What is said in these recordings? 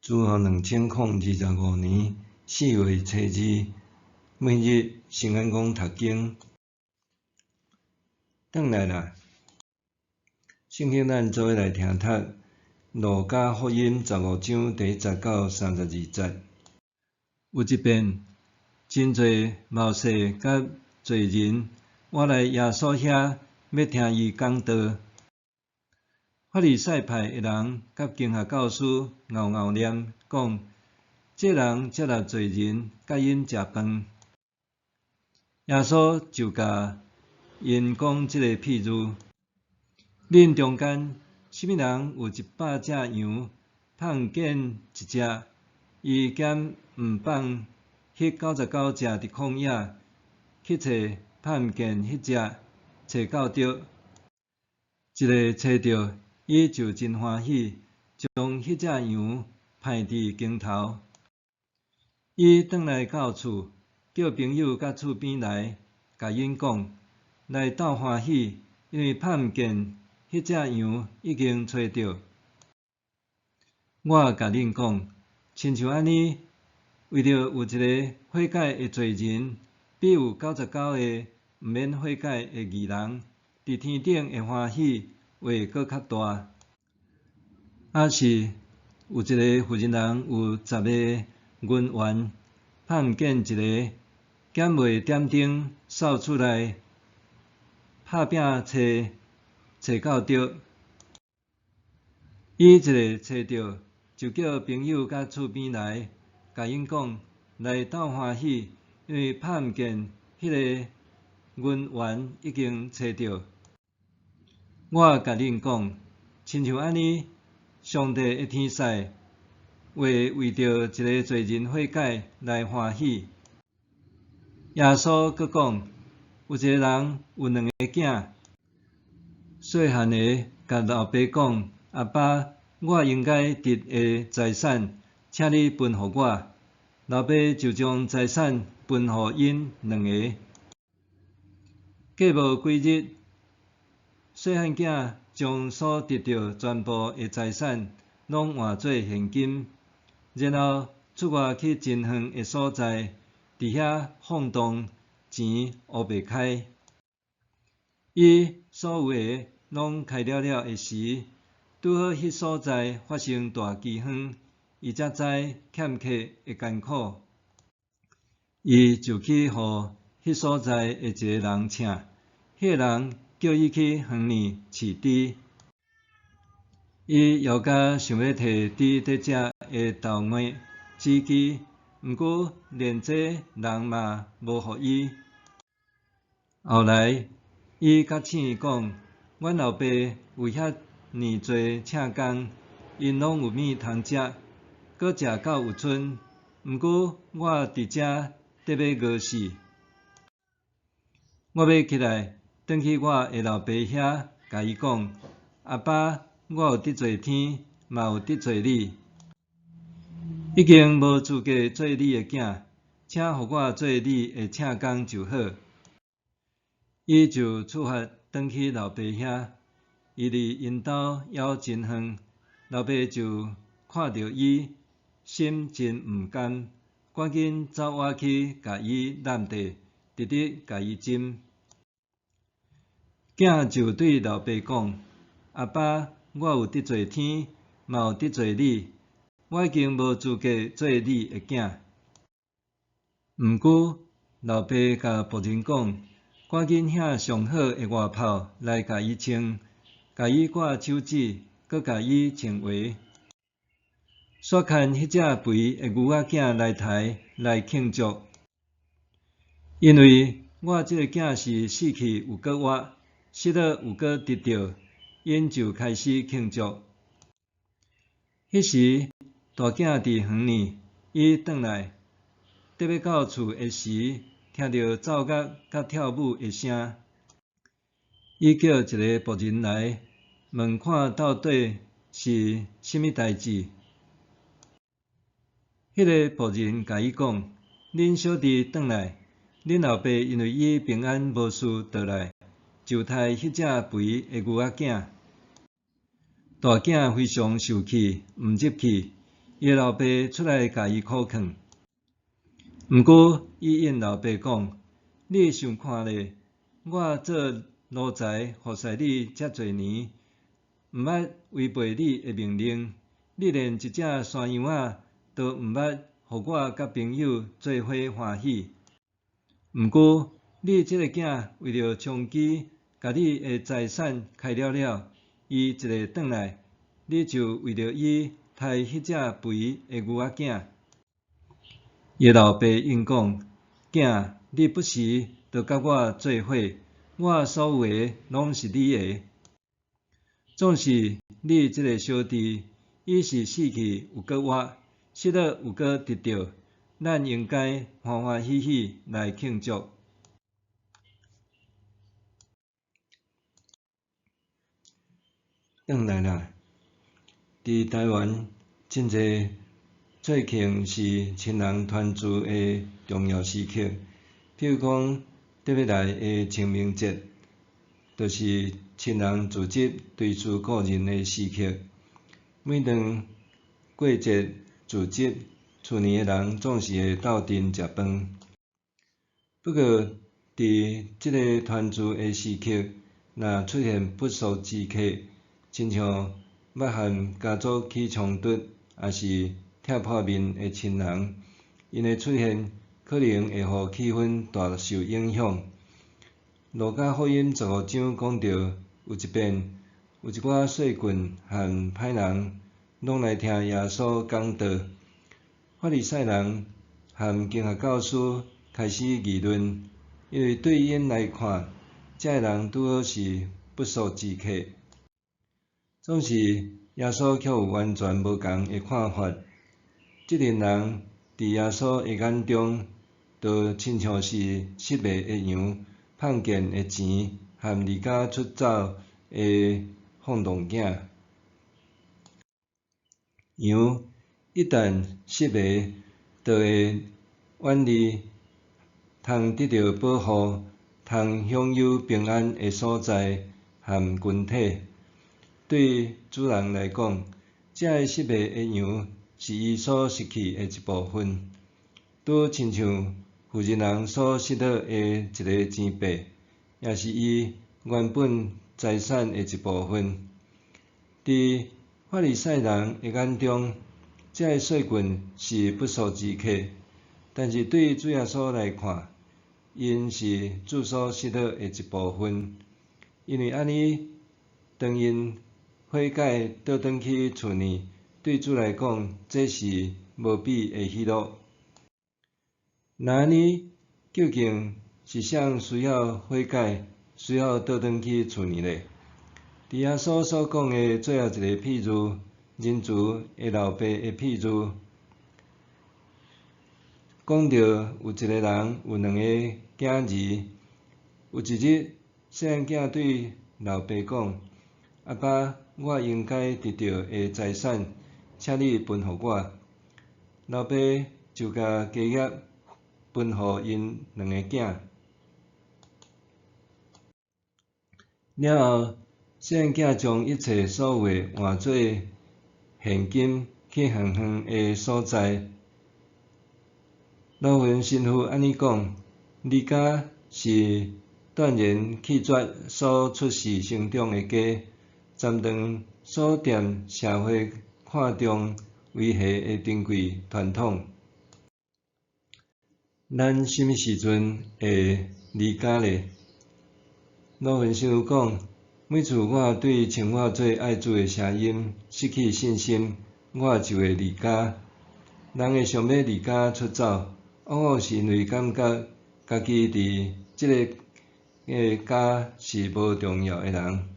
主後2025年4月初二，每日聖安講讀經，轉來啦！聖經咱做伙來聽讀《路加福音》15章第1節到32節。有一遍，真濟謀士佮罪人倚來耶穌遐，欲聽伊講道。法利賽派的人佮經學教師敖敖念講：這人接納罪人，佮𪜶食飯。耶穌就共𪜶講這個譬喻：恁中間，啥物人有100隻羊，拋毋見一隻，伊敢毋放彼99隻佇曠野，去揣拋毋見彼隻，揣到著？一下揣著，伊就真歡喜，將彼隻羊刣佇肩頭。伊轉來到厝，叫朋友佮厝邊來，共𪜶講：來鬥歡喜，因為拋毋見彼隻羊已經揣著。我共恁講，親像按呢，為著有一个悔改的罪人，比有99个毋免悔改的義人，佇天頂的歡喜會閣較大。抑是有一个婦人人有十个銀元，拋毋見一个，敢袂點燈掃厝內，拍拚揣，揣到著？伊一下揣著，就叫朋友佮厝邊來，共𪜶講：來鬥歡喜，因為拋毋見彼个銀元已經揣著。我共恁講，親像按呢，上帝的天使會為著一个罪人悔改來歡喜。耶穌閣講：有一个人有兩个囝，細漢的共老爸講：阿爸，我應該得的財產，請你分予我。老爸就將財產分予𪜶兩个。過無幾日，細漢囝將所得著全部的財產攏換做現金，然後出外去真遠的所在，佇遐放蕩錢烏白開。伊所有的攏開了了的時，拄好彼所在發生大饑荒，伊才知欠渴的艱苦。伊就去予彼所在的一个人請，彼个人叫伊去園裡飼豬。伊枵甲想欲提豬咧食的豆糜子枝，毋過連這人嘛無予伊。後來，伊覺醒講：阮老爸有遐爾濟請工，𪜶攏有物通食，閣食到有賰。毋過我佇遮得欲餓死。我欲起來，轉去我的老爸遐，共伊講：阿爸，我有得罪天，嘛有得罪你，已經無資格做你的囝，請予我做你的請工就好。伊就出發轉去老爸遐，伊離𪜶兜猶真遠，老爸就看著伊，心真毋甘，趕緊走倚去共伊攬著，直直共伊斟。囝就對老爸講：阿爸，我有得罪天，嘛有得罪你，我已經無資格做你的囝。毋過，老爸共僕人講：趕緊額上好的外袍來共伊穿，共伊掛手指，閣共伊穿鞋。煞牽彼隻肥的牛仔囝來刣來慶祝，因為我這個囝是死去又閣活，失落又閣得著，𪜶就開始慶祝。彼時，大囝佇園裡，伊轉來，得欲到厝的時，聽著奏樂佮跳舞的聲。伊叫一个僕人來，問看到底是啥物代誌。彼个僕人共伊講：恁小弟轉來，恁老爸因為伊平安無事倒來，就刣彼隻肥的牛仔囝。大囝非常受氣，毋入去。伊的老爸出來共伊苦勸。毋過伊應老爸講：你想看咧，我做奴才服侍你遮濟年，毋捌違背你的命令，你連一隻山羊仔都毋捌予我佮朋友做伙歡喜。毋過你這个囝為著充飢，共你的財產開了了，伊一个轉來，你就為著伊刣彼隻肥的牛仔囝。伊老爸應講：囝，你不時都佮我做伙，我所有的攏是你的。總是你這个小弟，伊是死去又閣活，失落又閣得著，咱應該歡歡喜喜來慶祝。轉來啦！佇台灣，真濟節慶是親人團聚的重要時刻。譬如講，欲來的清明節，就是親人組織追思故人的時刻。每當過節聚集，厝內的人總是會鬥陣食飯。不過，佇這个團聚的時刻，若出現不速之客，親像捌和家族起衝突，抑是拆破面的親人，𪜶的出現可能會予氣氛大受影響。路加福音15章講到，有一遍，有一寡稅棍和歹人，攏來聽耶穌講道。法利賽人和經學教師開始議論，因為對𪜶來看，這个人拄好是不速之客。總是耶穌卻有完全無仝的看法。這群人佇耶穌的眼中，就親像是失迷的羊、碰見的錢和離家出走的放蕩囝。羊一旦失迷，就會遠離通得著保護、通享有平安的所在和群體。對主人來講，這个失迷的羊是伊所失去的一部分，拄親像負責人所失落的一个錢幣，也是伊原本財產的一部分。佇法利賽人的眼中，這个稅棍是不速之客，但是對主耶穌來看，𪜶是主所失落的一部分。因為按呢，當𪜶悔改倒轉去厝內，對主來講，這是無比的喜樂。若按呢，究竟是啥需要悔改，需要倒轉去厝內咧？佇耶穌所講的最後一个譬喻，仁慈的老爸的譬喻，講著有一个人有兩个囝兒，有一日，細漢囝對老爸講：阿爸，我應該得著的財產，請你分予我。老爸就共家業分予𪜶兩个囝。了後，細漢囝將一切所有的換做現金去遠遠的所在。羅雲神父按呢講：離家是斷然棄絕所出世成長的家，斬斷所踮社會看重維繫的珍貴傳統。咱啥物時陣會離家咧？羅雲神父講：每次我對稱我做愛主的聲音失去信心，我就會離家。人會想欲離家出走，往往是因為感覺家己佇這个家是無重要的人。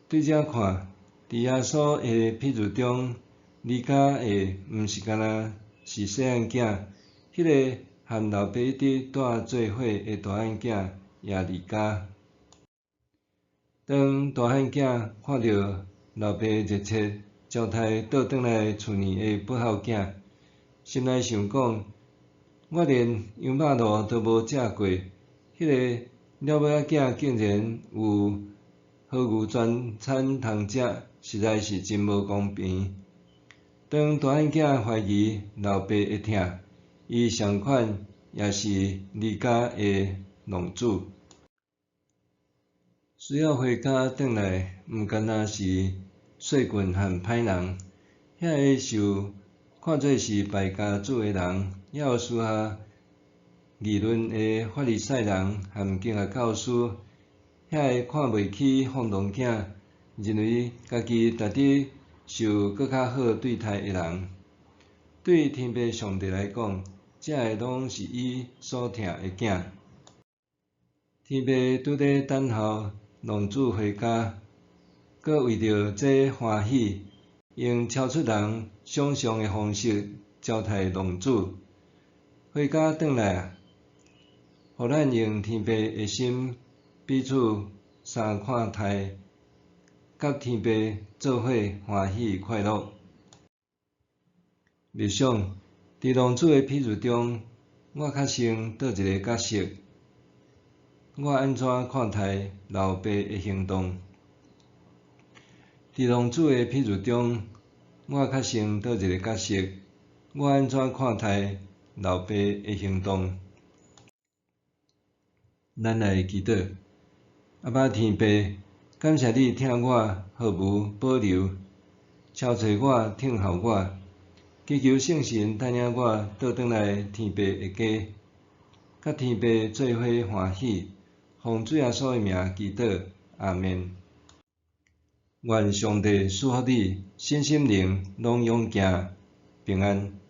對這看，佇耶穌的譬喻中，離家的毋是干焦是細漢囝，彼个和老爸一直蹛做伙的大漢囝也離家。當大漢囝看著老爸熱切招待倒轉來厝內的不孝囝，心內想講：我連羊肉爐都無食過，彼个了尾仔囝竟然有和牛全餐通食，實在是真無公平。當大漢囝懷疑老爸的疼，伊仝款也是離家的浪子。需要回家轉來，毋干焦是細棍和歹人，遐个受看做是敗家子的人，猶有私下議論的法利賽人和經學教師，遐个看袂起放蕩囝，認為家己值得受閣較好對待的人。對天父上帝來講，這个攏是伊所疼的囝。天父拄咧等候浪子回家，閣為著這歡喜，用超出人想像的方式招待浪子回家轉來啊！予咱用天父的心彼此相看待，佮天父做伙歡喜快樂。默想，佇浪子的比喻中，我較像佗一个角色？我按怎看待老爸的行動？佇浪子的比喻中，我較像佗一个角色？我按怎看待老爸的行動？咱來祈禱，阿爸天父，感謝你疼我毫無保留，超揣我疼候我，祈求聖神帶領我倒轉來天父的家，佮天父做伙歡喜，奉主耶穌的名祈禱，阿們。願上帝賜福你，身心靈攏勇健平安。